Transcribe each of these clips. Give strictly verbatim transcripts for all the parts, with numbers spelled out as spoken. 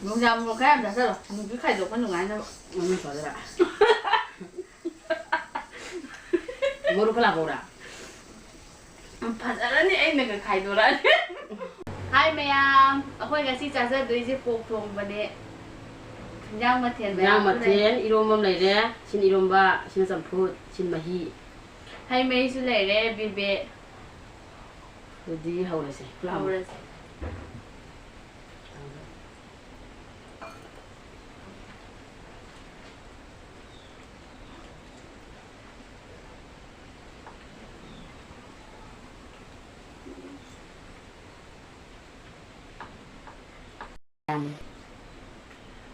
ꯅꯨꯡꯗꯥꯡ ꯃꯣꯔꯣꯛ ꯈꯔ ꯌꯥꯝ ꯆꯥꯁꯜꯂꯣ, ꯅꯨꯄꯤ ꯈꯥꯏꯗꯣꯛꯄ ꯅꯨꯡꯉꯥꯏꯅꯕ꯫ ꯎꯝ, ꯐꯖꯔꯦ꯫ ꯃꯣꯔꯣꯛ ꯈꯔ ꯂꯥꯛꯄꯧꯔꯥ? ꯎꯝ, ꯐꯖꯔꯅꯤ, ꯑꯩꯅꯒ ꯈꯥꯏꯗꯣꯔꯛꯑꯅꯤ꯫ ꯍꯥꯏ ꯃꯌꯥꯝ, ꯑꯩꯈꯣꯏ ꯉꯁꯤ ꯆꯥꯖꯗꯣꯏꯁꯦ ꯄꯣꯛ ꯊꯣꯡꯕꯅꯦ꯫ ꯏꯟꯖꯥꯡ ꯃꯊꯦꯜ ꯏꯟꯖꯥꯡ ꯃꯌꯥꯝ ꯑꯃ ꯃꯊꯦꯜ, ꯂꯩ꯫ ꯏꯔꯣꯝꯕ ꯑꯃ ꯂꯩꯔꯦ꯫ ꯁꯤꯅ ꯏꯔꯣꯝꯕ, ꯁꯤꯅ ꯆꯝꯐꯨꯠ, ꯁꯤꯅ ꯃꯍꯤ꯫ ꯍꯩ ꯃꯍꯤꯁꯨ ꯂꯩꯔꯦ, ꯕꯤꯕꯦ꯫ ꯑꯗꯨꯗꯤ ꯍꯧꯔꯁꯦ꯫ ꯄꯨꯂꯞ ꯍꯧꯔꯁꯦ꯫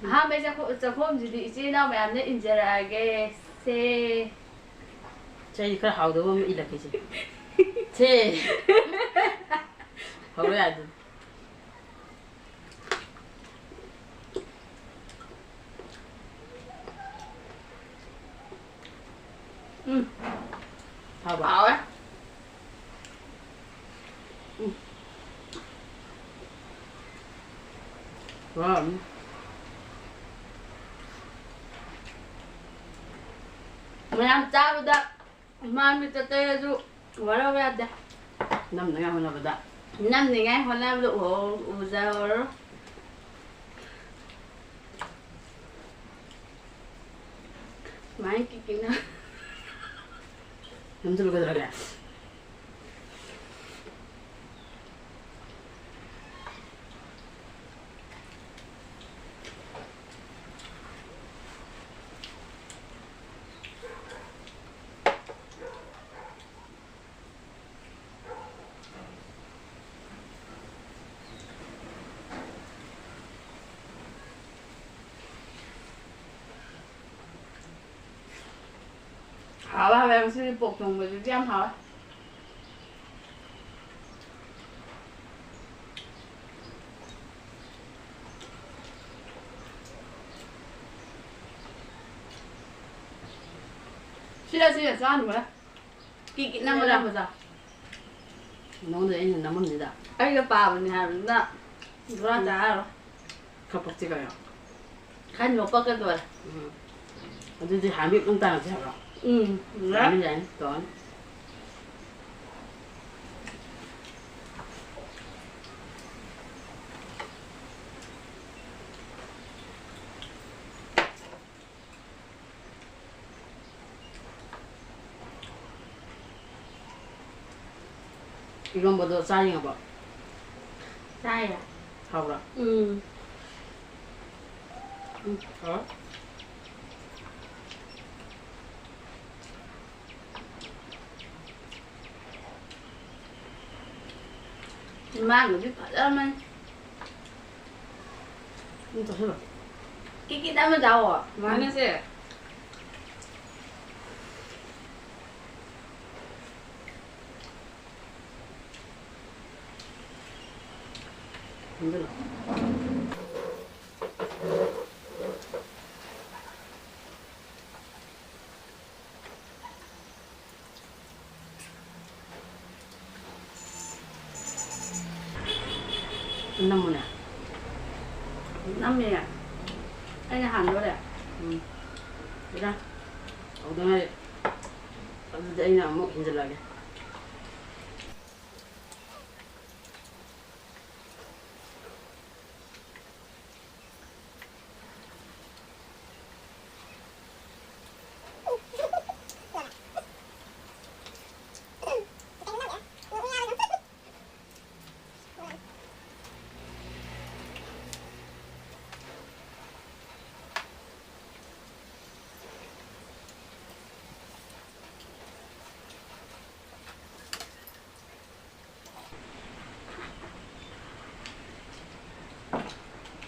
ꯑꯍꯥꯟꯕꯩ ꯆꯥꯛꯈꯣ-, ꯆꯥꯛꯈꯣꯝꯁꯤꯗꯤ ꯏꯆꯤꯜ ꯏꯅꯥꯎ ꯃꯌꯥꯝꯅ ꯏꯟꯖꯔꯛꯑꯒꯦ꯫ ꯁꯦ꯫ ꯆꯩ ꯈꯔ ꯍꯥꯎꯗꯕ ꯑꯃ ꯏꯜꯂꯛꯀꯦꯁꯦ꯫ ꯁꯦ꯫ ꯍꯧꯔꯣ ꯌꯥꯗꯦ꯫ ꯎꯝ꯫ ꯍꯥꯎꯕ꯭ꯔꯥ? ꯍꯥꯎꯋꯦ꯫ ꯎꯝ꯫ ꯋꯥꯎ꯫ ꯃꯌꯥꯝ ꯆꯥꯕꯗ ꯏꯃꯥ ꯃꯤꯠꯇ ꯇꯩꯔꯁꯨ ꯋꯥꯔꯧ ꯌꯥꯗꯦ꯫ ꯅꯝꯅꯉꯥꯏ ꯍꯣꯠꯅꯕꯗ꯫ ꯅꯝꯅꯤꯡꯉꯥꯏ ꯍꯣꯠꯅꯕꯗ ꯎꯍꯧ-, ꯎꯖꯍꯧꯔꯣ꯫ ꯁꯨꯃꯥꯏꯅ ꯀꯤꯛ ꯀꯤꯛꯅ꯫ ꯅꯝꯁꯤꯜꯂꯨ ꯀꯩꯗꯧꯔꯒꯦ? ꯍꯥꯎꯋꯦ, ꯍꯥꯎꯋꯦ꯫ ꯉꯁꯤꯗꯤ ꯄꯣꯛ ꯊꯣꯡꯕꯁꯤꯗꯤ ꯌꯥꯝ ꯍꯥꯎꯋꯦ꯫ ꯁꯤꯗ, ꯁꯤꯗ ꯆꯥꯅꯨꯍꯦ꯫ ꯀꯤꯛ ꯀꯤꯛ ꯅꯝꯃꯗ꯫ ꯅꯝꯃꯗ꯫ ꯅꯉꯣꯟꯗ ꯑꯩꯅ ꯅꯝꯃꯝꯅꯤꯗ꯫ ꯑꯩꯒ ꯄꯥꯕꯅꯦ ꯍꯥꯏꯕꯅꯤꯅ ꯄꯨꯔꯥ ꯎꯝ꯫ ꯆꯥꯔꯔꯣꯏ꯫ ꯈꯔ ꯄꯛꯆꯤ ꯀꯩꯅꯣ꯫ ꯈꯔ ꯅꯣꯛꯄꯛꯀꯗꯣꯔꯦ꯫ ꯎꯝ꯫ ꯑꯗꯨꯗꯤ ꯍꯥꯟꯕꯤ ꯑꯃꯨꯛ ꯇꯥꯔꯁꯦ ꯍꯥꯏꯕ꯭ꯔꯣ? ꯎꯝ꯫ ꯌꯥꯅꯤ, ꯌꯥꯅꯤ, ꯇꯧꯔꯅꯤ꯫ ꯏꯔꯣꯝꯕꯗꯣ ꯆꯥ ꯌꯦꯡꯉꯕꯣ? ꯆꯥꯏꯌꯦ꯫ ꯍꯥꯎꯕ꯭ꯔꯥ? ꯎꯝ꯫ ꯎꯝ, ꯍꯥꯎꯋꯦ꯫ ꯏꯃꯥꯟꯒꯗꯤ ꯐꯖꯔꯝꯃꯅꯤ꯫ ꯎꯝ, ꯆꯥꯁꯤꯜꯂꯣ꯫ ꯀꯤꯠ ꯀꯤꯠ ꯑꯃ ꯆꯥꯎꯋꯣ꯫ ꯃꯥꯅꯦ ꯁꯦ꯫ ꯎꯝ꯫ ꯅꯝꯃꯨꯅꯦ꯫ ꯅꯝꯃꯦ꯫ ꯑꯩꯅ ꯍꯥꯟꯗꯣꯔꯦ꯫ ꯎꯝ꯫ ꯏꯔꯥ꯫ ꯍꯧꯗ ꯉꯥꯏꯔꯤ꯫ ꯑꯗꯨꯗꯤ ꯑꯩꯅ ꯑꯃꯨꯛ ꯍꯦꯟꯖꯜꯂꯛꯑꯒꯦ꯫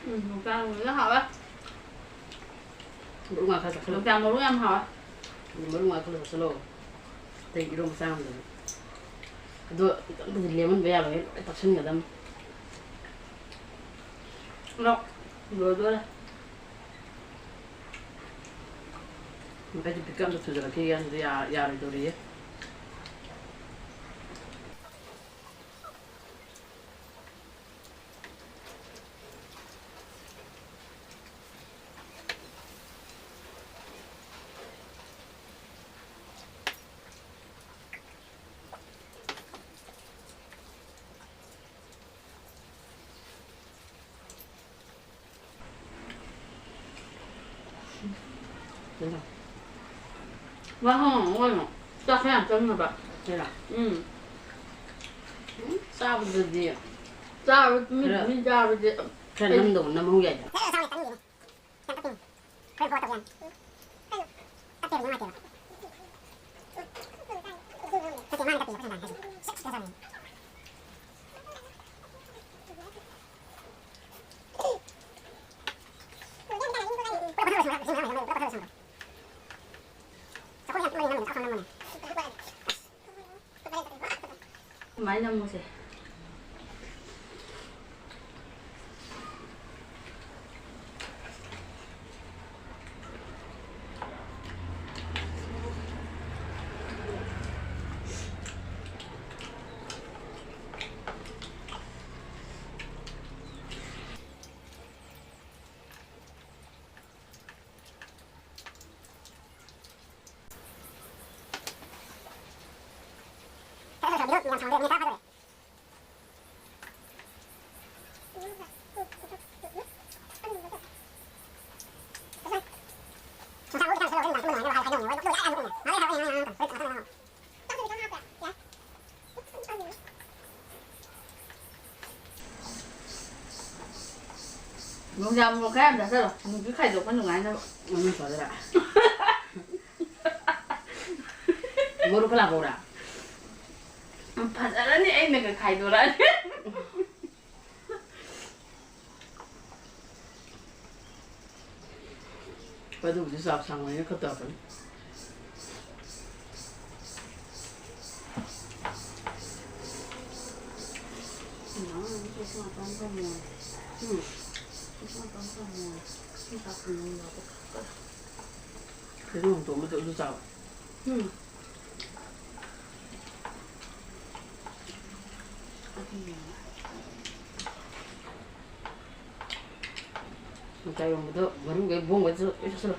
ꯎꯝ, ꯌꯣꯡꯆꯥꯛ ꯃꯔꯨꯗꯣ ꯍꯥꯎꯋꯦ꯫ ꯃꯔꯨ ꯉꯥ ꯈꯔ ꯆꯥꯁꯤꯜꯂꯣ꯫ ꯌꯣꯡꯆꯥꯛ ꯃꯔꯨ ꯌꯥꯝ ꯍꯥꯎꯋꯦ꯫ ꯃꯔꯨ ꯉꯥ ꯈꯔ ꯆꯥꯁꯤꯜꯂꯣ꯫ ꯑꯇꯩ ꯏꯔꯣꯝꯕ ꯆꯥ ꯉꯝꯗꯕꯅꯤ꯫ ꯑꯗꯣ ꯈꯤꯇꯪꯗꯗꯤ ꯂꯦꯝꯍꯟꯕ ꯌꯥꯔꯣꯏꯍꯦ, ꯂꯣꯏ ꯇꯛꯁꯤꯟꯒꯗꯕꯅꯤ꯫ ꯑꯗꯣ ꯂꯣꯏꯗꯣꯔꯦ꯫ ꯃꯈꯩꯗꯤ ꯄꯤꯛꯀꯞ ꯑꯝꯇ ꯊꯨꯖꯜꯂꯛꯈꯤꯒꯦ, ꯑꯗꯨꯗꯤ ꯌꯥ-, ꯌꯥꯔꯣꯏꯗꯧꯔꯤꯌꯦ꯫ ꯋꯥ ꯍꯪꯉꯛꯑꯣ ꯀꯩꯅꯣ꯫ ꯆꯥꯛ ꯈꯔ ꯌꯥꯝ ꯆꯪꯅꯕ꯫ ꯀꯩꯅꯣ? ꯎꯝ꯫ ꯆꯥꯕꯗꯗꯤ꯫ ꯆꯥꯕ ꯃꯤ, ꯈꯔ ꯃꯤ ꯆꯥꯕꯗꯤ ꯈꯔ ꯑꯩ ꯅꯝꯗꯧ ꯅꯝꯍꯧ ꯌꯥꯏꯗ꯫ ꯑꯗꯨꯃꯥꯏꯅ ꯅꯝꯃꯨꯁꯦ꯫ ꯅꯨꯡꯗꯥꯡ ꯃꯣꯔꯣꯛ ꯈꯔ ꯌꯥꯝ ꯆꯥꯁꯤꯜꯂꯣ꯫ ꯅꯨꯡꯁꯨ ꯈꯥꯏꯗꯣꯛꯄ ꯅꯨꯡꯉꯥꯏꯅꯕ꯫ ꯃꯅꯨꯡ ꯆꯥꯗꯣꯏꯔꯥ? ꯃꯔꯨ ꯈꯔ ꯂꯥꯛꯄꯧꯔꯥ? ꯐꯖꯔꯅꯤ, ꯑꯩꯅꯒ ꯈꯥꯏꯗꯣꯔꯛꯑꯅꯤ꯫ ꯑꯗꯨꯕꯨꯗꯤ ꯆꯥꯛ ꯁꯥꯡꯕꯅꯤꯅ ꯈꯔ ꯇꯧꯔꯛꯀꯅꯤ꯫ ꯎꯝ꯫ ꯀꯩꯅꯣ ꯍꯨꯟꯗꯣꯛꯑꯝꯕꯗꯣ ꯑꯗꯨ ꯆꯥꯎ꯫ ꯎꯝ꯫ ꯉꯁꯥꯏ ꯌꯣꯟꯕꯗꯣ ꯃꯔꯨꯒꯩ ꯕꯣꯡꯒꯩ ꯂꯣꯏ ꯆꯠꯁꯤꯜꯂꯣ꯫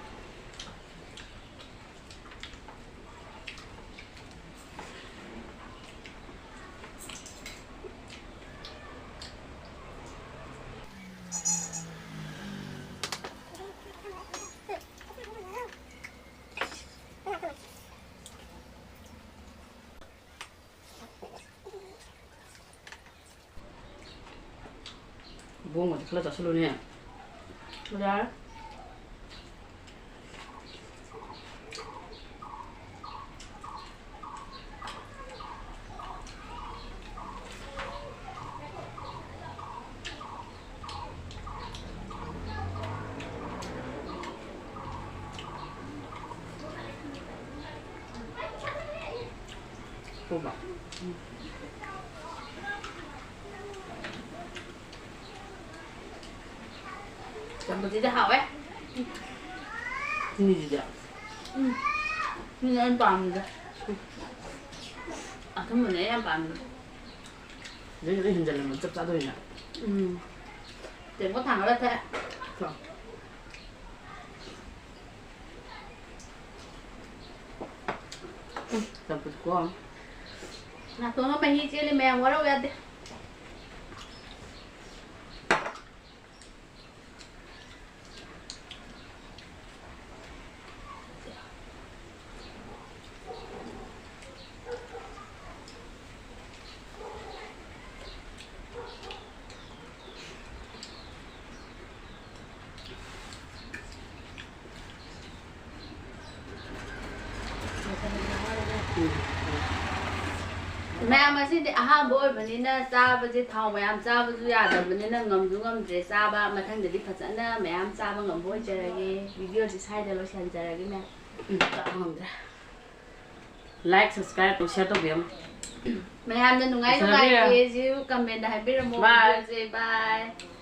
ꯕꯣꯡꯒꯗꯤ ꯈꯔ ꯆꯥꯁꯤꯜꯂꯨꯅꯦ꯫ ꯌꯥꯔꯦ꯫ ꯄꯨꯕ꯫ ꯆꯝꯐꯨꯠꯁꯤꯗꯤ ꯍꯥꯎꯋꯦ꯫ ꯁꯤꯡꯖꯨꯁꯤꯗꯤ꯫ ꯎꯝ꯫ ꯁꯤꯅ ꯑꯩꯅ ꯄꯥꯝꯃꯤꯁꯦ꯫ ꯑꯊꯨꯝꯕꯅꯦ ꯑꯩ ꯌꯥꯝ ꯄꯥꯝꯃꯤꯁꯦ꯫ ꯑꯗꯨꯏꯁꯨ ꯍꯦꯟꯖꯜꯂꯝꯃ ꯆꯞ ꯆꯥꯗꯣꯏꯅꯦ꯫ ꯎꯝ꯫ ꯇꯦꯡꯀꯣꯠ ꯊꯥꯡꯒꯠꯂ ꯊꯛꯑꯦ꯫ ꯊꯛꯑꯣ꯫ ꯎꯝ, ꯆꯝꯐꯨꯠꯀꯣ꯫ ꯅꯥꯇꯣꯟꯒ ꯃꯍꯤ ꯆꯦꯜꯂꯦ ꯃꯌꯥꯝ, ꯋꯥꯔꯧ ꯌꯥꯗꯦ꯫ ꯃꯌꯥꯝ, ꯉꯁꯤꯗꯤ ꯑꯍꯥꯟꯕ ꯑꯣꯏꯕꯅꯤꯅ ꯆꯥꯕꯁꯦ, ꯊꯥꯎ ꯃꯌꯥꯝ ꯆꯥꯕꯁꯨ ꯌꯥꯗꯕꯅꯤꯅ, ꯉꯝꯁꯨ ꯉꯝꯗ꯭ꯔꯦ ꯆꯥꯕ꯫ ꯃꯊꯪꯗꯗꯤ ꯐꯖꯅ ꯃꯌꯥꯝ ꯆꯥꯕ ꯉꯝꯕ ꯑꯣꯏꯖꯔꯒꯦ꯫ ꯚꯤꯗꯤꯑꯣꯁꯦ ꯁ꯭ꯋꯥꯏꯗ ꯂꯣꯏꯁꯤꯟꯖꯔꯒꯦ ꯃꯌꯥꯝ꯫ ꯎꯝ, ꯆꯥꯕ ꯉꯝꯗ꯭ꯔꯦ꯫ Like, subscribe, share ꯇꯧꯕꯤꯔꯝꯃꯨ꯫ ꯃꯌꯥꯝꯅ ꯅꯨꯡꯉꯥꯏ ꯂꯣꯏꯁꯤꯜꯂꯒꯦ꯫ ꯅꯨꯡꯉꯥꯏꯇꯦꯁꯨ comment ꯍꯥꯏꯕꯤꯔꯝꯃꯣ꯫ Bye꯫ ꯚꯤꯗꯤꯑꯣꯁꯦ꯫ Bye꯫